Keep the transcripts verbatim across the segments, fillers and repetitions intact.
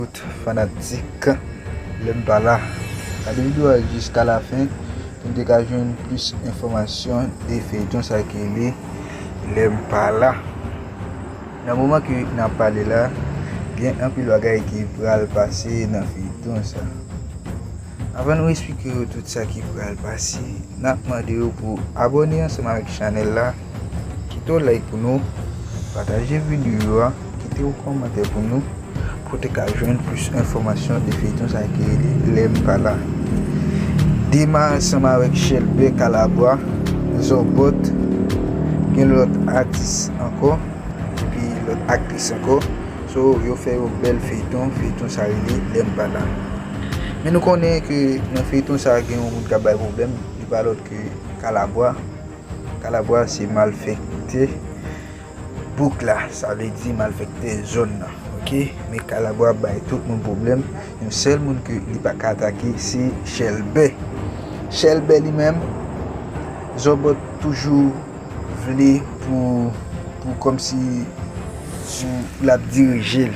Tout fanatik Lè m pa la, gade videyo a jiska lafen pou n te ka jwenn plis enfòmasyon de feyton sa ki rele Lè m pa la. Nan moman ke n ap pale la, gen anpil bagay ki pral pase nan feyton sa. Avan nou esplike yo tout sa ki pral pase, n ap mande yo pou abòne ansanm avèk chanèl la, kite yon like pou nou, pataje videyo a, kite yon kòmantè pou nou, pou te ka jwenn plis enfòmasyon de feyton sa ki rele Lè m pa la. Dema ansanm avèk Chèlbè, Kalabwa, Zòbòt, gen lòt atis ankò, epi lòt aktris ankò. So, yo fè yon bèl feyton, feyton sa rele Lè m pa la. Men nou konnen ke nan feyton sa gen yon moun k ap bay pwoblèm, li pa lòt ke Kalabwa. Kalabwa se malfektè bouk la, sa vle di malfektè zòn nan, oke? Men Kalabwa bay tout moun pwoblèm. Yon sèl moun ke li pa ka atake, se Chèlbè. Chèlbè li menm, Zòbòt toujou vle pou, pou kòmsi pou l ap dirije l.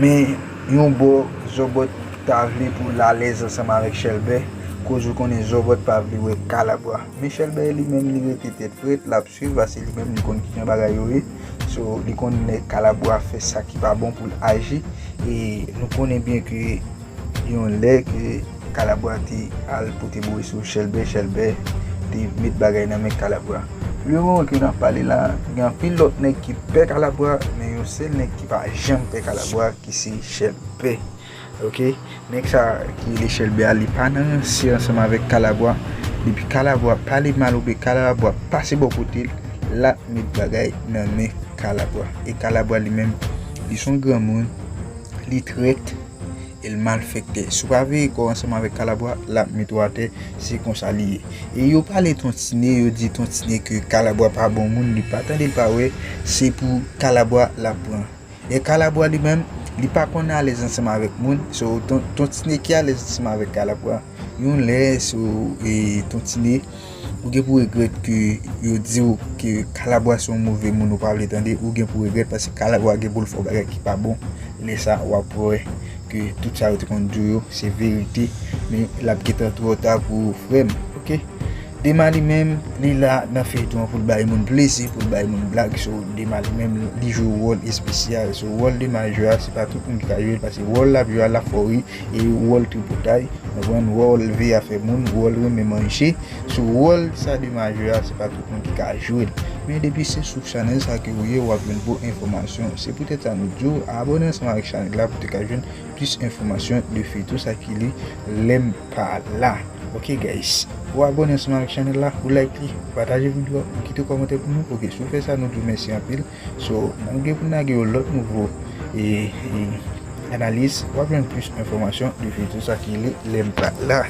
Men yon bò, Zòbòt ta vle pou l alèz ansanm avèk Chèlbè, koz ou konnen Zòbòt pa vle wè Kalabwa. Men Chèlbè li menm, li rete tèt frèt, l ap swiv, paske li menm li konn kijan bagay yo ye. So, li konn lè Kalabwa fè sa ki pa bon pou l aji. E nou konnen byen ke yon lè ke Kalabwa te al pote boure sou Chèlbè, Chèlbè te met bagay nan men Kalabwa. Pou le moman ke n ap pale la, gen anpil lòt nèg ki pè Kalabwa, men yon sèl nèg ki pa janm pè Kalabwa, ki se Chèlbè. Oke? Nèg sa ki rele Chèlbè a, li pa nan ranse ansanm avèk Kalabwa. Depi Kalabwa pale mal oubyen Kalabwa pase bò kote l, l ap met bagay nan men Kalabwa. E Kalabwa li menm, li se yon granmoun, li trèt, e l malfektè. Si w pa veye kò w ansanm avèk Kalabwa, l ap met ou atè, se konsa li ye. E yo pale Ton Tine, yo di Ton Tine ke Kalabwa pa bon moun, li pa tande, l pa wè, se pou Kalabwa l ap pran. E Kalabwa li menm, li pa konn alèz ansanm avèk moun. So, Ton, Ton Tine ki alèz ansanm avèk Kalabwa. Yon lè, so, e, Ton Tine, ou gen pou regrèt ke yo di w ke Kalabwa se yon move moun ou pa vle tande, ou gen pou regrèt paske Kalabwa gen pou l fè yon bagay ki pa bon. Lè sa, w ap wè ke tout sa yo te konn di w yo, se verite, men l ap gentan twò ta pou ou, frè m, oke? Dema li menm, li la nan feyton an pou l bay moun plezi, pou l bay moun blag. So, Dema li menm, li jwe wòl espesyal. So, wòl Dema jwe a, se pa tout moun ki ka jwe l, paske wòl l ap jwe a, l ap fè w ri, e wòl tripotay, konprann, wòl veye afè moun, wòl renmen manje. So, wòl sa Dema jwe a, se pa tout moun ki ka jwe l. Men depi se sou chanèl sa ke ou ye, w ap jwenn bon enfòmasyon. Se poutèt sa nou di w, abòne ansanm avèk chanèl la pou te ka jwenn plis enfòmasyon de feyton sa ki rele Lè m pa la. Oke, guys. Ou abòne ansanm avèk chanèl la, ou like li, ou pataje videyo a, ou kite kòmantè pou nou. Oke, si w fè sa, nou di w mèsi anpil. So, nou gen pou n lage yon lòt nouvo e, e, analiz, w ap jwenn plis enfòmasyon de feyton sa ki rele Lè m pa la.